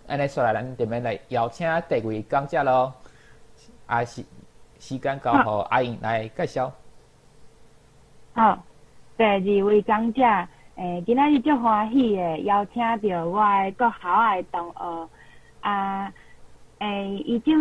按呢紲來，咱這邊來邀請第二位講者囉。啊，時間交予阿穎來介紹。好，第二位講者，今仔日足歡喜的邀請著我的國校的同學，啊，伊這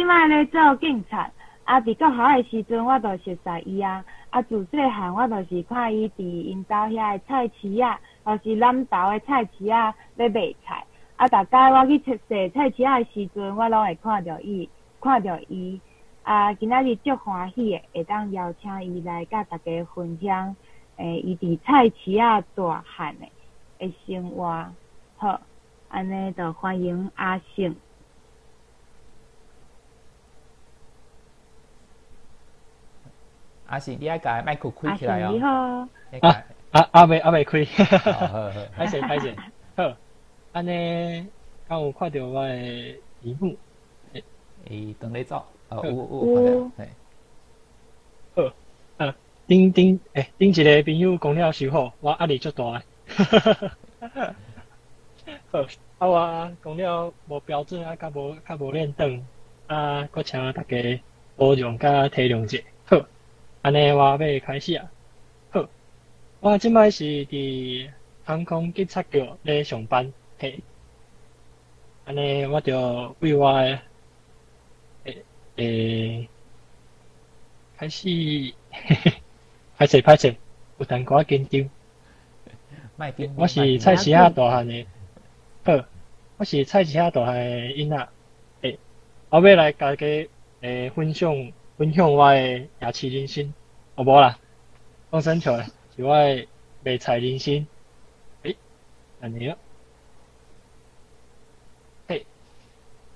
擺咧做警察，啊，佇國校的時陣我就熟似伊啊，啊，自細漢我就是看伊佇𪜶兜遐的菜市仔，就是南投的菜市仔咧賣菜，啊，逐擺我去踅菜市仔的時陣，我攏會看著伊，看著伊。啊，今仔日足歡喜的，會當邀請伊來佮大家分享，伊佇菜市仔大漢的生活。好，按呢就歡迎阿勝。阿勝，你愛共麥克開起來哦。你好。啊啊啊！未啊未開。歹勢歹勢。好，按呢，敢有看著我的螢幕？伊當咧走。哦，有有看著，好，啊，頂頂頂一个朋友講了收好，我壓力足大的。好，啊我講了無標準啊，較無較無練轉，啊，閣請大家包容佮體諒者。好，按呢我欲開始啊。好，我這擺是佇航空警察局咧上班，嘿，按呢我就為我的。開始，歹勢歹勢，有淡薄仔緊張。我是菜市仔大漢的，好，我是菜市仔大漢的囡仔。我欲來共大家分享分享我的夜市人生。哦，無啦，講耍笑的，是我的賣菜人生。按呢。嘿，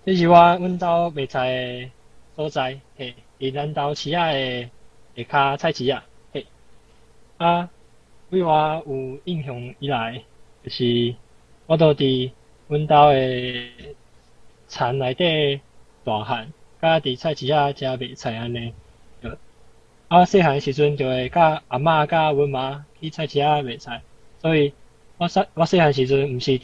這是我阮兜賣菜的所在，嘿，佇南投市仔的下跤菜市仔，嘿，啊，對我有印象以來，就是我都佇阮兜的田內底大漢，佮佇菜市仔遮賣菜按呢。啊，細漢時陣就會佮阿嬤佮阮媽去菜市仔賣菜，所以我細漢時陣毋是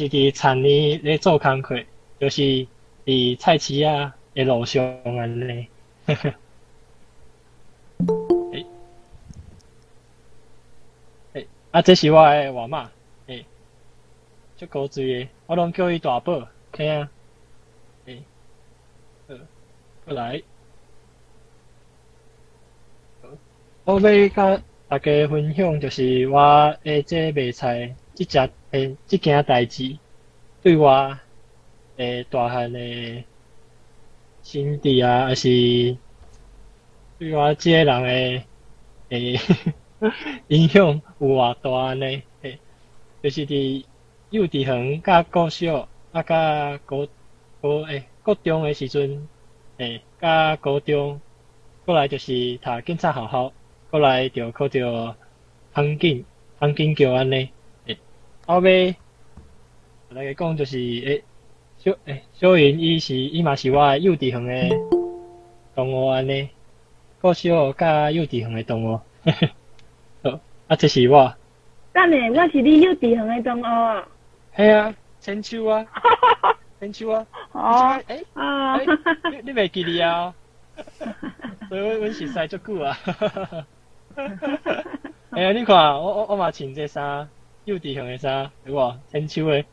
佇田裡咧做工課，就是佇菜市仔的路上按呢。啊，這是我的外媽，足古錐的，我攏叫伊大寶，嘿啊，好，過來，我欲佮大家分享，就是我的這賣菜這隻這件代誌，對我大漢的心智啊，抑是對我這个人的影響有偌大按呢？嘿，就是佇幼稚園佮國小，啊佮高高國中的時陣，佮高中，過來就是讀警察學校，過來就考著航警局按呢。後尾來講就是小雲伊嘛是我的幼稚園的同學按呢，國小佮幼稚園的同學。好，啊，這是我。等下，我是你幼稚園的同學啊。嘿啊，千秋啊，千秋啊。哦。啊。你袂記得啊？所以阮熟似足久啊。哎呀，你看，我嘛穿這衫，幼稚園的衫，對無？千秋的，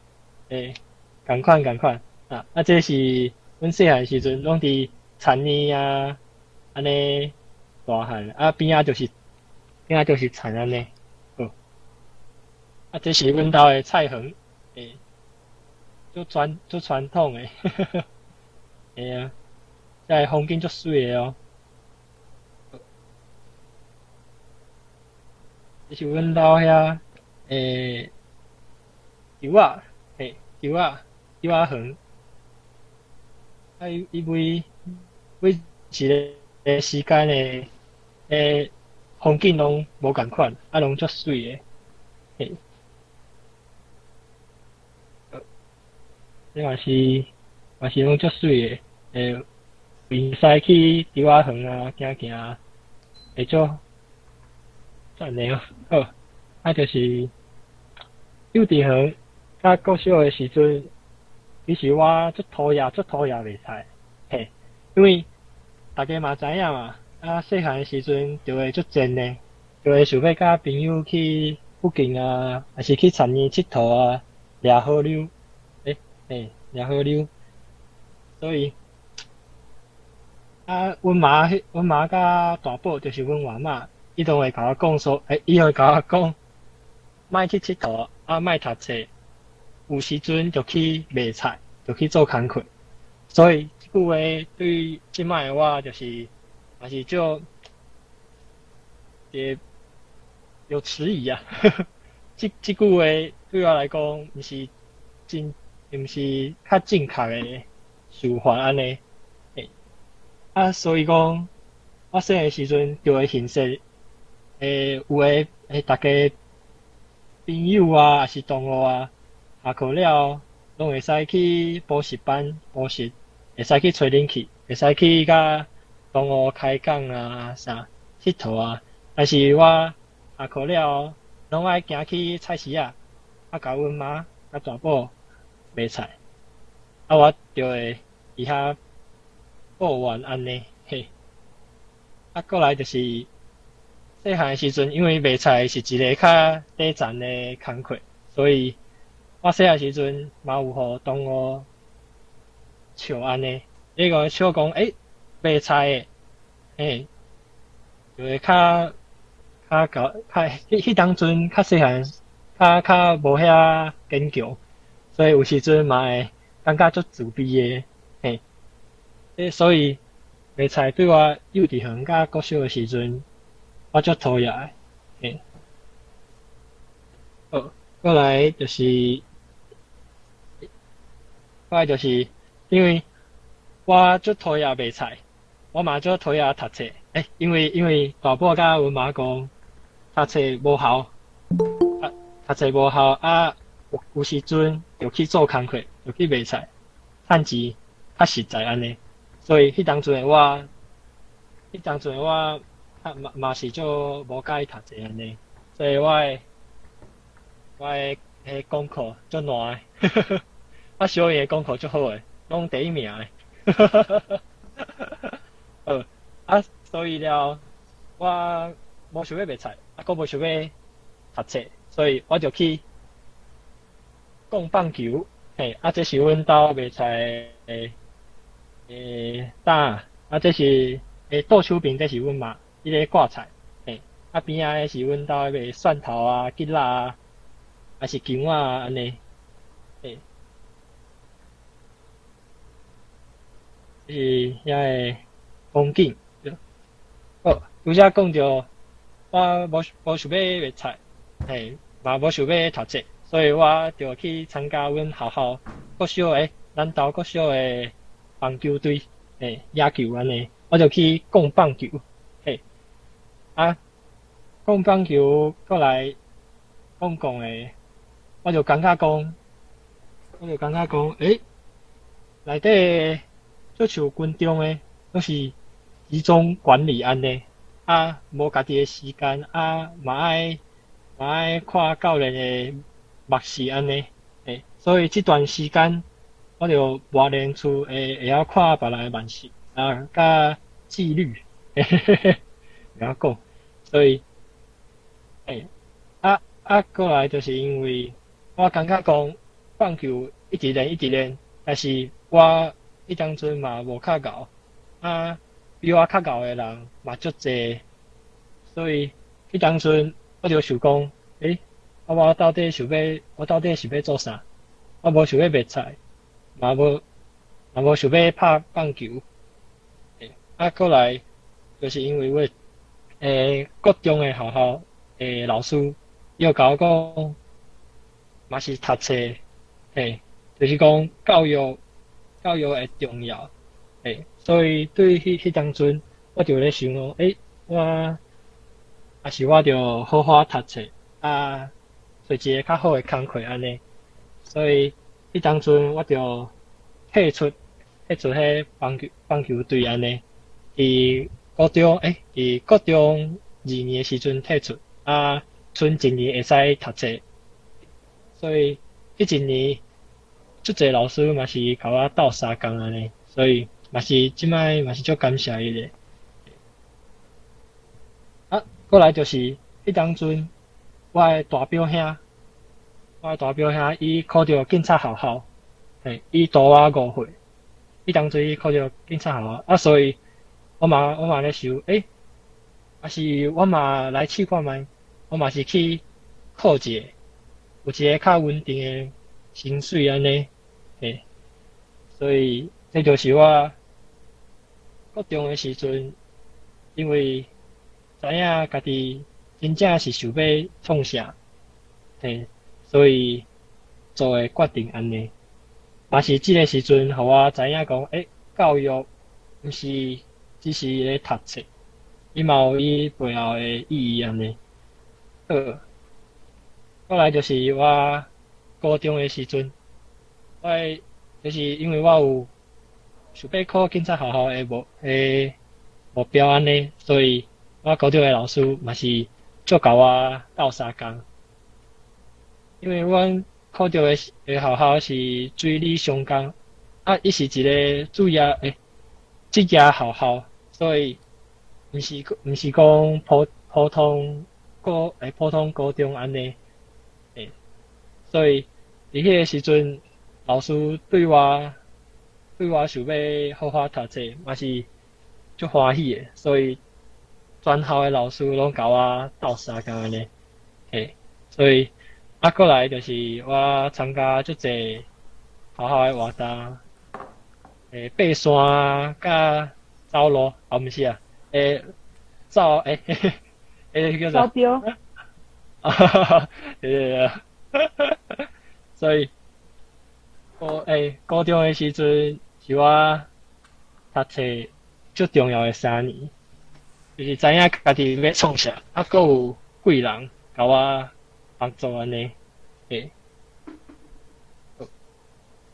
仝款仝款啊！啊，這是阮細漢時陣攏佇田裡啊，按呢大漢啊，邊仔就是田按呢。好，啊，這是阮兜的菜園，足傳統的，嘿啊，這个風景足媠的哦。這是阮兜遐柚仔，嘿，柚仔，柚仔園。啊，伊每一个時間的風景攏無仝款，啊，攏足媠的，嘿。這嘛是攏足媠的，會使去柚仔園啊，行行，會足讚的哦。好，啊，就是幼稚園，較國小的時陣，其實我足討厭足討厭賣菜，嘿，因為大家嘛知影嘛，啊細漢的時陣就會足賤的，就會想欲佮朋友去附近啊，抑是去田園𨑨迌啊，掠河溜，欸嘿，掠河溜，所以啊，阮媽彼，阮媽佮大寶就是阮外媽，伊攏會共我講說，欸，伊會共我講，莫去𨑨迌，啊，莫讀冊，有時陣就去賣菜，就去做工課。所以這句話對這擺的我就是嘛是足會有遲疑啊。這這句話對我來講，毋是真，毋是較正確的想法按呢。欸，啊，所以講，我細漢時陣就會現實，欸，有的欸，逐家朋友啊，抑是同學啊，下課了攏會使去補習班補習，會使去吹冷氣，會使去佮同學開講啊，啥𨑨迌啊。但是我下課了，攏愛行去菜市仔，啊，共阮媽佮大寶賣菜，啊，我就會佇遐抱怨按呢，嘿。啊，過來就是細漢的時陣，因為賣菜是一个較底層的工課，所以我細漢時陣嘛有予同學笑按呢，伊個笑講，欸，賣菜的，嘿，就會較較較較彼彼當陣較細漢，較較無遐堅強，所以有時陣嘛會感覺足自卑的，嘿。欸，所以賣菜對我幼稚園佮國小的時陣，我足討厭的，嘿。好，過來就是，過來就是因為我足討厭賣菜，我嘛足討厭讀冊。欸，因為因為大寶佮阮媽講，讀冊無效，讀讀冊無效啊，有有時陣就去做工課，就去賣菜，趁錢較實在按呢。所以彼當陣的我，彼當陣的我，嘛嘛是足無佮意讀冊按呢。所以我的我的彼功課足爛的，我小學的功課足好的，攏第一名的。好，啊，所以了，我無想欲賣菜，啊，閣無想欲讀冊，所以我就去摃棒球。嘿，啊，這是阮兜賣菜的欸擔，啊，這是欸倒手邊，這是阮媽，伊咧掛菜。嘿，啊邊仔的是阮兜賣蒜頭啊、桔仔啊，抑是薑仔啊按呢。嘿，這是遐个風景。好，拄才講著，我無無想欲賣菜，嘿，嘛無想欲讀冊，所以我就去參加阮學校國小的，咱兜國小的棒球隊，嘿，野球按呢，我就去摃棒球，嘿，啊，摃棒球過來講講的，我就感覺講，我就感覺講，欸，內底足像軍中的，攏是集中管理按呢，啊，無家己的時間，啊，嘛愛嘛愛看教練的目色按呢，欸，所以這段時間我就磨練出會會曉看別人的面色，啊，佮紀律，嘿嘿嘿，會曉講，所以，欸，啊啊，過來就是因為我感覺講棒球一直練一直練，但是我彼當陣嘛無較𠢕，啊，比我較𠢕的人嘛足濟，所以彼當陣我就想講，欸，啊我到底想欲，我到底是欲做啥？我無想欲賣菜，嘛無嘛無想欲拍棒球。欸，啊，過來就是因為我欸國中的學校的老師，伊有共我講，嘛是讀冊，欸，就是講教育教育的重要，欸，所以對彼彼當陣，我就咧想講，欸，我抑是我著好好讀冊，啊，揣一个較好的工課按呢。所以彼當陣我就退出退出彼棒球棒球隊按呢。佇高中欸，佇國中二年的時陣退出，啊，賰一年會使讀冊。所以彼彼一年足濟老師嘛是共我鬥相共按呢，所以嘛是這擺嘛是足感謝伊的。啊，過來就是彼當陣，我的大表兄，我的大表兄伊考著警察學校，嘿，伊大我5歲，彼當陣伊考著警察學校，啊，所以我嘛咧想，欸，啊是我嘛來試看覓，我嘛是去考一下，有一個較穩定的薪水按呢，嘿，所以這就是我國中的時陣，因為知影家己真正是想欲創啥，嘿，所以做的決定按呢，嘛是這个時陣，予我知影講，欸，教育毋是只是咧讀冊，伊嘛有伊背後的意義按呢。好，過來就是我高中的時陣，我就是因為我有想欲考警察學校的目標按呢，所以我高中的老師嘛是足共我鬥相共。因為阮考著的學校是水利商工，啊，伊是一个主業職業學校，所以毋是講普通高中按呢，所以佇彼个時陣，老師對我想欲好好讀冊，嘛是足歡喜的，所以全校的老師攏共我鬥相共按呢，嘿，所以啊，過來就是我參加足濟學校的活動，爬山啊，佮走路，哦，毋是啊，走叫做走標，啊哈哈，對對對，所以高中的時陣是我讀冊最重要的3年，就是知影家己欲創啥，啊，閣有貴人共我幫助按呢，嘿。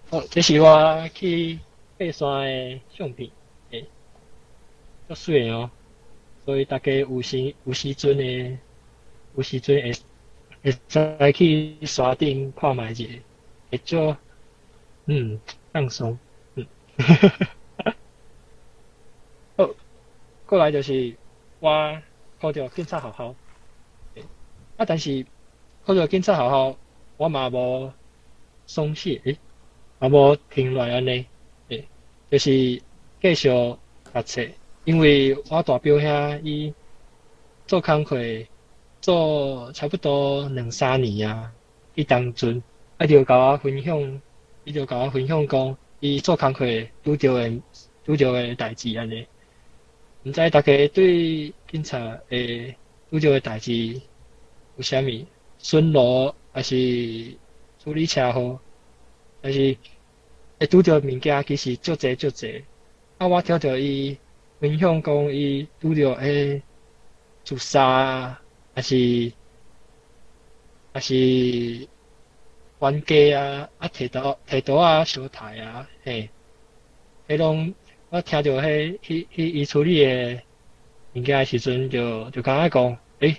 好，這是我去爬山的相片，嘿，足媠哦。所以大家有時陣會使去山頂看覓者，會足放鬆，嗯。好，過來就是我考著警察學校，啊，但是考著警察學校，我嘛無鬆懈，嘛無停落來按呢，就是繼續讀冊，因為我大表兄伊做工課做差不多兩三年啊，彼當陣，啊就共我分享，伊就共我分享講，伊做工課拄著的代誌按呢。毋知大家對警察會拄著的代誌有啥物？巡邏抑是處理車禍，但是會拄著物件其實足濟足濟。啊，我聽著伊分享講，伊拄著彼自殺啊，抑是冤家啊，啊，提刀仔相刣啊，嘿，彼攏我聽著彼彼彼伊處理的物件的時陣，就感覺講，欸，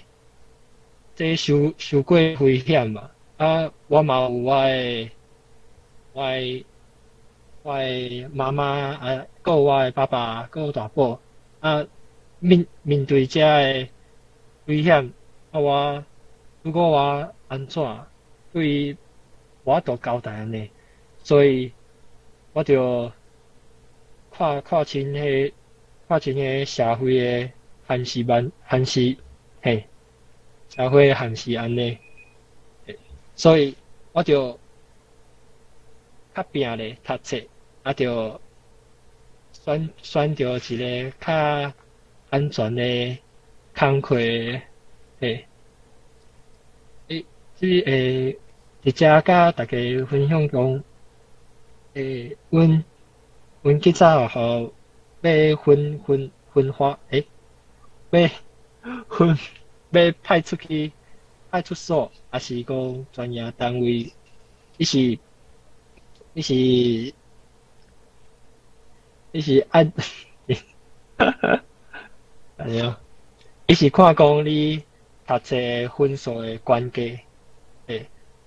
這傷過危險嘛！啊，我嘛有我的媽媽啊，閣有我的爸爸，閣有大寶啊，面對這个危險，啊我如果我按怎對伊無法度交代按呢，所以我就看清彼社會的現實面，現實嘿，社會的現實按呢，所以我就較拚咧讀冊，啊，就選著一个較安全的工課，嘿，欸，這佇遮佮大家分享講，阮警察學校欲分發，欸，欲分欲派出去派出所，抑是講專業單位，伊是按，哎喲，伊是看講你讀冊分數的關係，欸，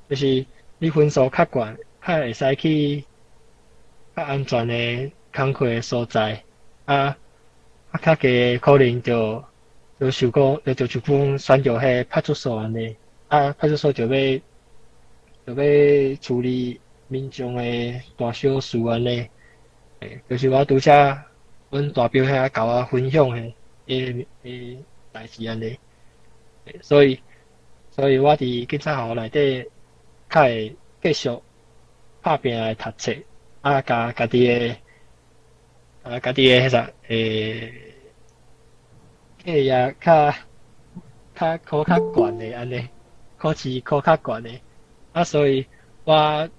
就是你分數較懸，較會使去較安全的工課的所在，啊，較低可能就想講，就講選著彼派出所按呢，啊，派出所就欲處理民眾的大小事按呢，就是我拄才阮大表兄共我分享的彼代誌按呢，所以我佇警察學校內底較會繼續拍拚來讀冊，啊，共家己的彼啥課業較考較懸的按呢，考試考較懸的，啊，所以我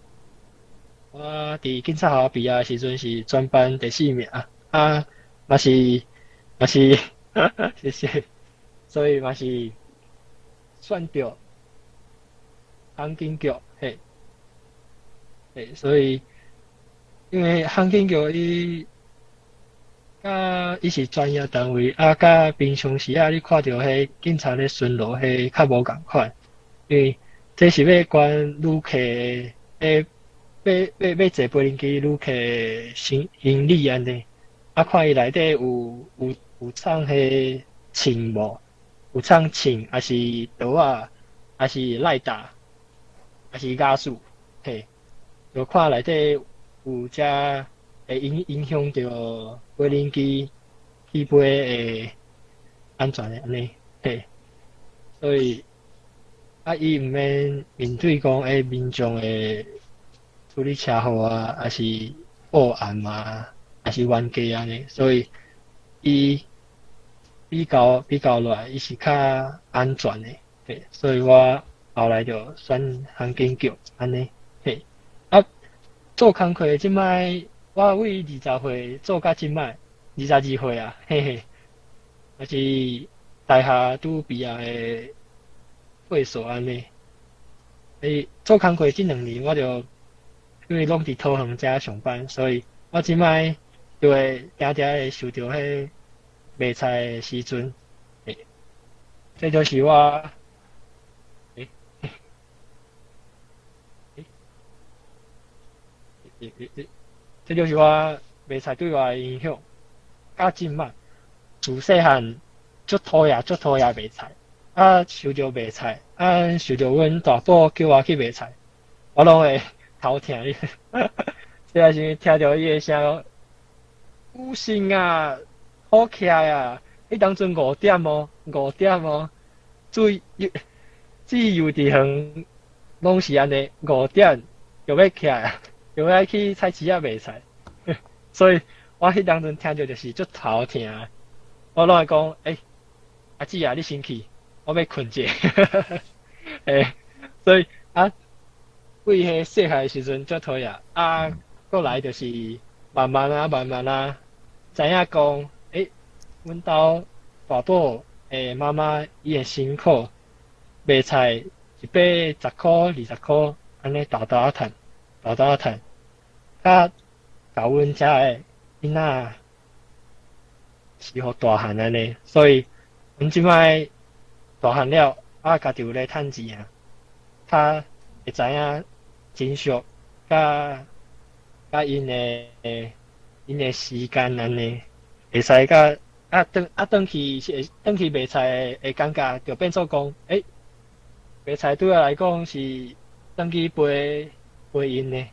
佇警察學校畢業的時陣是全班第四名，啊，嘛是，謝謝，所以嘛是選著航警局，嘿，嘿，所以因為航警局伊佮伊是專業單位，啊，佮平常時啊，你看著彼警察咧巡邏，彼較無仝款，因為這是欲管旅客的，欲坐飛行機旅客行李按呢，啊，看伊內底有藏彼槍無？有藏槍，抑是刀仔，抑是賴打，抑是瓦斯，嘿，就看內底有遮會影響著飛行機起飛的安全的按呢，嘿，所以啊，伊毋免面對講民眾的處理車禍啊，抑是報案嘛，抑是冤家按呢，所以伊比較落來，伊是較安全的，嘿，所以我後來就選航警局按呢，嘿，啊，做工課這擺，我為20歲做到這擺，22歲啊，嘿嘿，也是大學拄畢業的歲數按呢。做工課這2年，我就因為攏佇桃園遮上班，所以我這擺就會定定會受著彼賣菜的時陣，嘿，這就是我，這就是我賣菜對我的影響。到這擺，自細漢足討厭足討厭賣菜，啊，受著賣菜，啊，受著阮大某叫我去賣菜，我攏會頭疼。這也是聽著伊的聲，有心啊，好起來啊！彼當陣五點哦，五點哦，注幼稚園攏是按呢，五點就欲起來，就欲去菜市仔賣菜，所以我彼當陣聽著就是足頭疼。我攏會講，阿姊啊，你先去，我欲睏者。所以啊，為彼細漢的時陣足討厭，啊，過來就是慢慢啊，慢慢啊，知影講，阮兜大寶的媽媽伊的辛苦，賣菜一百10箍、20箍，按呢沓沓仔趁，沓沓仔趁，啊，共阮遮的囡仔飼予大漢按呢，所以阮這擺大漢了，啊，家己有咧趁錢啊，較會知影珍惜，佮𪜶的時間按呢，會使佮啊轉啊轉去是轉去賣菜的感覺，就變做講，賣菜對我來講是轉去陪陪𪜶的，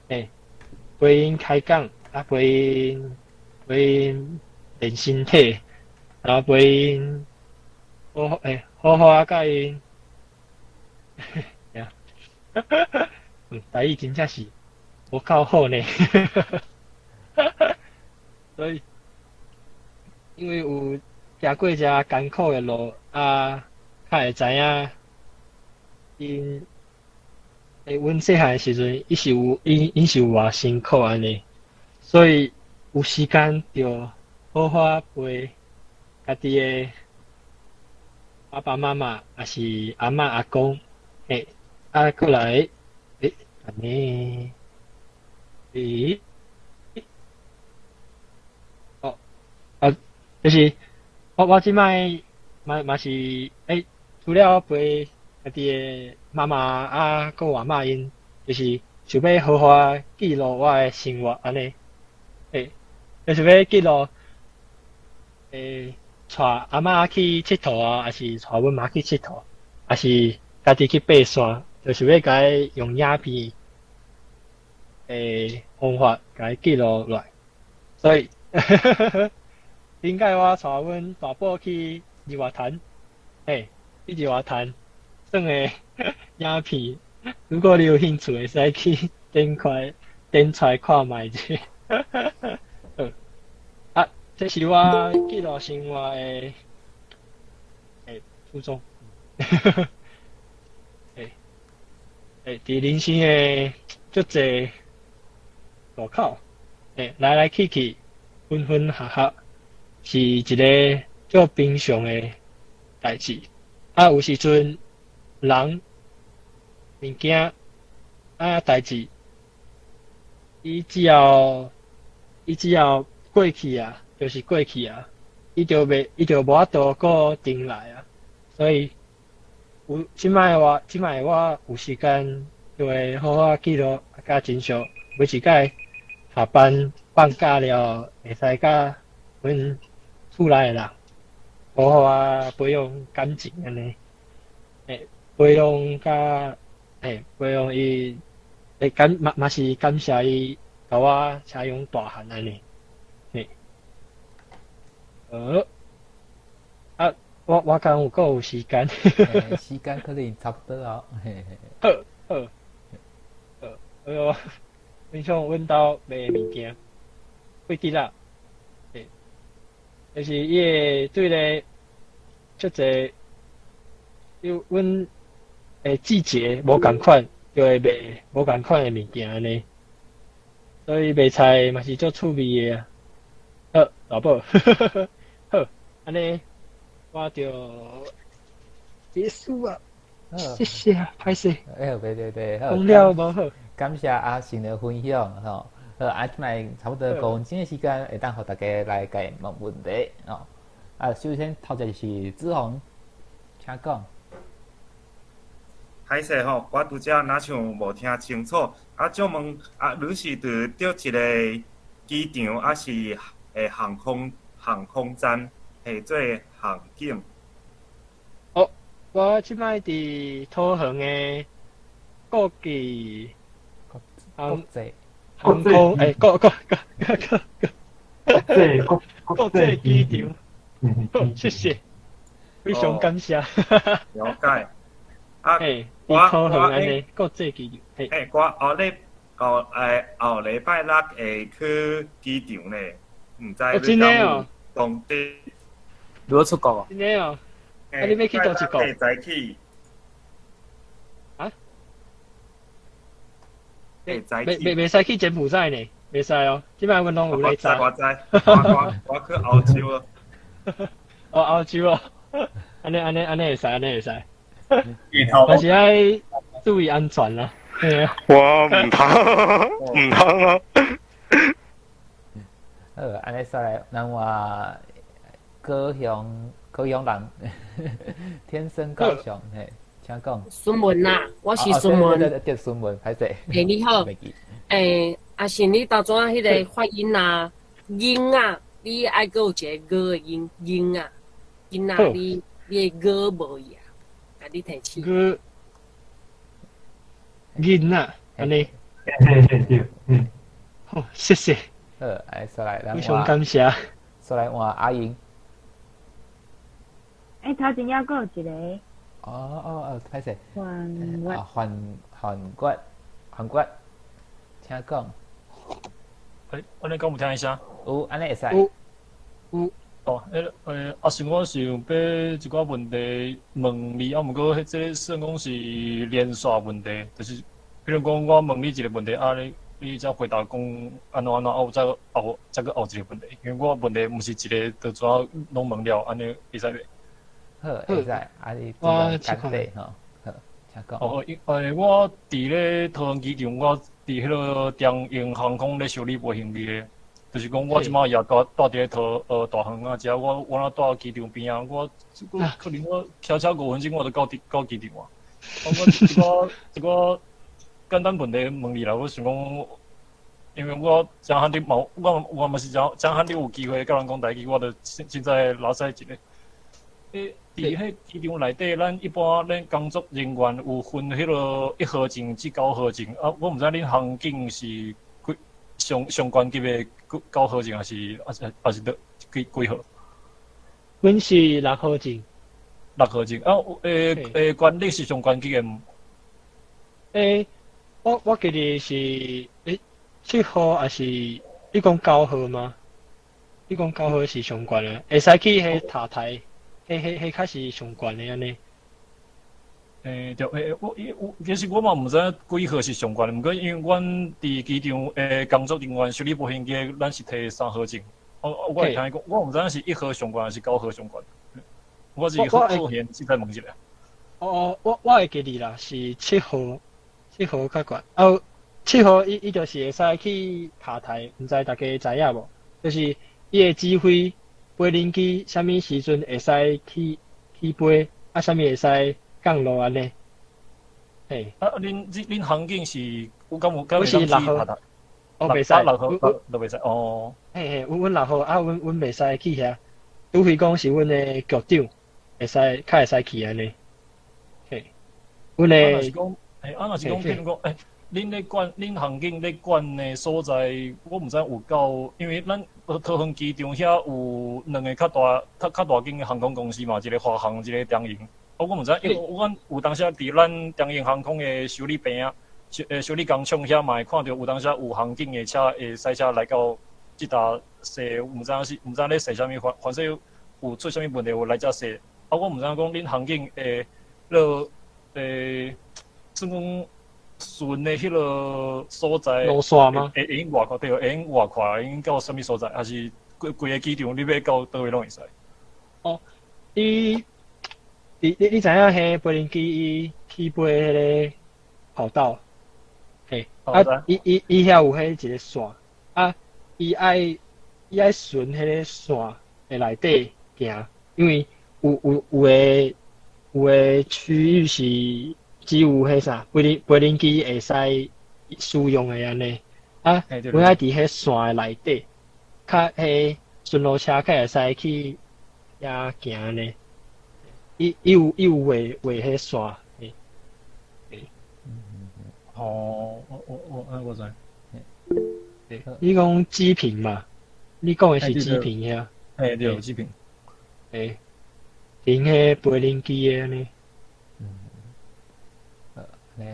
陪𪜶開講，啊陪𪜶陪𪜶練身體，然後陪𪜶好好啊，佮𪜶，台語真正是無夠好呢，所以因為有行過遮艱苦的路，啊，較會知影𪜶，阮細漢的時陣，伊是有𪜶是有偌辛苦按呢，所以有時間就好好陪家己的爸爸媽媽，抑是阿嬤阿公，嘿，啊，過來，按呢，哦，啊，就是我這擺嘛是，除了陪家己的媽媽啊，閣阿嬤𪜶，就是想欲好好記錄我的生活按呢，嘿，就是欲記錄，帶阿嬤去𨑨迌啊，抑是帶阮媽去𨑨迌，抑是家己去爬山，就是欲共伊用影片的方法共伊記錄落來。所以，頂擺我帶阮大寶去日月潭，嘿，去日月潭算的影片，如果你有興趣，會使去點開點出來看覓者。好，啊，這是我記錄生活的初衷。佇人生的足濟路口，來來去去，分分合合，是一个足平常的代誌。啊，有時陣人、物件啊，代誌，伊只要過去啊，就是過去啊，伊就無法度閣轉來啊。所以有這擺我有時間，就會好好記錄佮珍惜每一擺下班放假了，會使佮阮厝內的人好好啊培養感情按呢，培養佮培養伊，感嘛嘛是感謝伊共我飼養大漢按呢，嘿，好，啊，我敢有閣有時間？時間可能差不多哦。嘿嘿。好，好，好，哎喲，分享阮兜賣的物件，火雞仔，嘿，就是伊會對咧，足濟，有阮的季節無仝款，就會賣無仝款的物件按呢，所以賣菜嘛是足趣味的啊。好，大寶，好，按呢我就結束啊，謝謝啊，歹勢。哎，對對對，講了無好。感謝阿成的分享吼。好，啊，這擺差不多5分鐘的時間，會當予大家來共問問題哦。啊，首先頭一個是子鴻，請講。歹勢吼，我拄才若像無聽清楚，啊，借問啊，你是佇佗一个機場，抑是航空站，做航警？哦，我這擺佇桃園的國際國際航空，國國國國國國際國國際機場。好，謝謝，非常感謝。了解。啊，我桃園按呢國際機場。嘿，我後禮拜六會去機場咧，毋知真的哦。當地。你欲出國哦？真的哦。啊，你欲去佗一國？早起。啊？會早起。袂使去柬埔寨呢？袂使哦，這擺阮攏有咧查。我知，我去歐洲啊。哦，歐洲哦。按呢按呢按呢會使，按呢會使。但是愛注意安全啦。我毋通，毋通啊！好，按呢煞來，咱換高雄高雄人，天生高雄，嘿，請講。孫文啊，我是孫文。對對對，孫文，歹勢。嘿，你好。阿信，你頭拄仔彼个發音啊，囡仔，你愛閣有一个𠊎的音，囡仔，囡仔，你的𠊎無去啊？共你提醒。𠊎囡仔，按呢。嘿嘿對，嗯。好，謝謝。好，來煞來，非常感謝。煞來換阿英。頭前猶閣有一個。哦哦哦，歹勢。韓國。啊，韓國，韓國，請講。按呢敢有聽見聲？有，按呢會使。有。有。哦，阿成，我是想欲一寡問題問你，啊，毋過彼這算講是連續問題，就是比如講我問你一個問題，啊，你才回答講按怎按怎，啊，有再後再閣後一個問題，因為我問題毋是一个就怎攏問了，按呢會使袂？好，會使，啊，你盡量簡短吼，好，請講。哦，我佇咧桃園機場，我佇彼个長榮航空咧修理飛行李的，就是講我這擺也蹛佇咧大園仔遮，我若蹛機場邊仔，我這個可能我騎車5分鐘我就到機場啊。我一寡一寡簡單問題問你啦，我想講，因為我誠罕得嘛，我嘛是誠罕得有機會佮人講台語，我就凊彩拉屎一下。佇彼機場內底，咱一般咱工作人員有分彼个1號證至9號證啊，我毋知恁航警是幾上上懸級的9號證，抑是佗幾號？阮是6號證。6號證啊，權力是上懸級的毋？我記得是7號，抑是你講9號嗎？你講九號是上懸的，會使去彼塔台，彼較是上懸的按呢。對，我伊有，其實我嘛毋知影幾號是上懸的，毋過因為阮佇機場工作人員修理飛行機，咱是提3號證。我會聽伊講，我毋知影是1號上懸抑是9號上懸。我是好好閒，凊彩問一下。哦，我會記得啦，是七號，七號較懸。啊，七號伊就是會使去塔台，毋知大家知影無？就是伊會指揮飛行機啥物時陣會使起飛，啊，啥物會使降落按呢。嘿。啊，恁航警是有敢有敢有是6號，哦，袂使，6號都袂使哦。嘿嘿，阮6號啊，阮袂使去遐，除非講是阮的局長會使，較會使去按呢。嘿，阮的。啊，若是講，啊，若是講，譬如講，恁咧管，恁航警咧管的所在，我毋知有夠，因為咱桃園機場遐有兩个較大、較大間的航空公司嘛，一个華航，一个長榮。啊，我毋知，因為阮有當時佇咱長榮航空的修理棚仔、修理工廠遐嘛會看著有當時有航警的車會駛車來到這搭洗，毋知影是毋知咧洗啥物，反正有出啥物問題有來遮洗。啊，我毋知影講恁航警會落算講巡的彼个所在路線嗎？會用偌寬對，會用偌寬，會用到啥物所在，抑是規个機場你欲到佗位攏會使？哦，伊。你知影彼飛行機伊起飛彼个跑道，嘿，啊，伊遐有彼一个線，啊，伊愛順彼个線的內底行，因為有的區域是只有彼啥飛行機會使使用的按呢，啊，阮愛佇彼線的內底，較彼巡邏車較會使去遐行按呢。伊有畫彼線，嘿，哦，我知。你講機坪嘛？你講的是機坪遐？嘿，對，機坪。嘿，停彼飛行機的按呢。好，呢，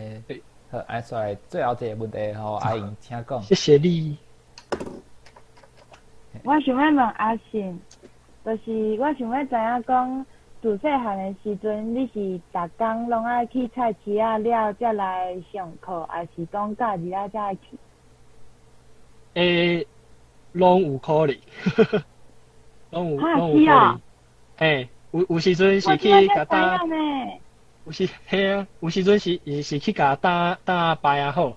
好，啊，煞來最後一个問題予阿瑩請講。謝謝你。我想欲問阿信，就是我想欲知影講。自細漢的時陣，你是逐工攏愛去菜市仔了，才來上課，抑是講假日仔才愛去？攏有可能，攏有可能。嘿，有時陣是去共擔，有時嘿啊，有時陣是去共擔擺仔好，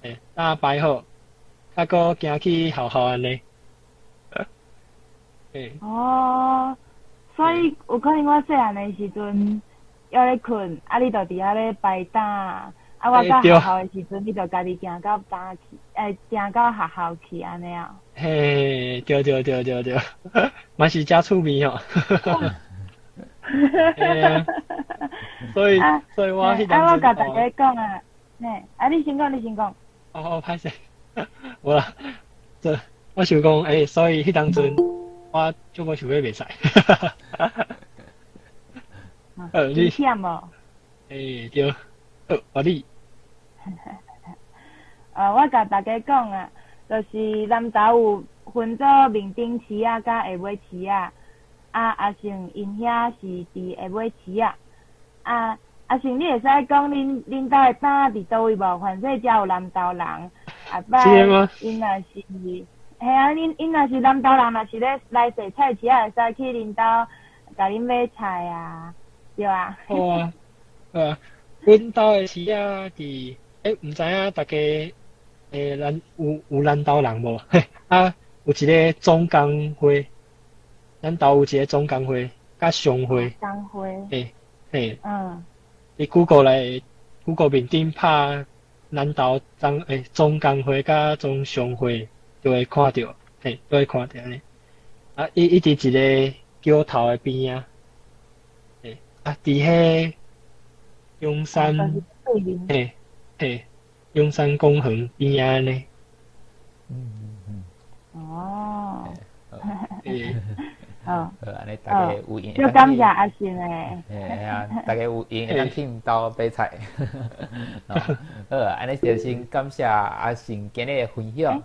嘿，擔擺好，啊，閣行去學校按呢。嘿。哦。所以有可能我細漢的時陣猶咧睏，啊你就佇遐咧排擔，啊我到學校的時陣，你就家己行到擔去，行到學校去按呢啊。嘿，對對對對對，嘛是誠趣味吼。所以我彼當陣。啊，我共大家講啊，嘿，啊你先講，你先講。哦，歹勢，無啦，這我想講，所以彼當陣。我足無想欲袂使，你忝無？對，好，換你。我共大家講啊，就是南投有分做面頂市仔佮下尾市仔，啊阿成𪜶遐是佇下尾市仔，啊阿成你會使講恁兜的擔佇佗位無？反正遮有南投人，後擺𪜶若是。嘿啊，恁若是南投人，若是咧來踅菜市仔，會使去恁兜共恁買菜啊，對啊。好啊，好啊，阮兜的市仔佇，毋知影大家，咱有南投人無？嘿，啊，有一个總工會，咱兜有一个總工會，佮商會。商會。嘿，嘿。嗯。你 Google 來，Google 面頂拍南投总工会佮总商会就会看著，嘿，都會看著按呢。啊，伊佇一个橋頭的邊仔，嘿，啊，佇彼中山，嘿，嘿，中山公園邊仔按呢。哦。嘿。好。好，按呢大家有閒就感謝阿信的。嘿啊，大家有閒會當去𪜶兜買菜。好，按呢就先感謝阿信今日的分享。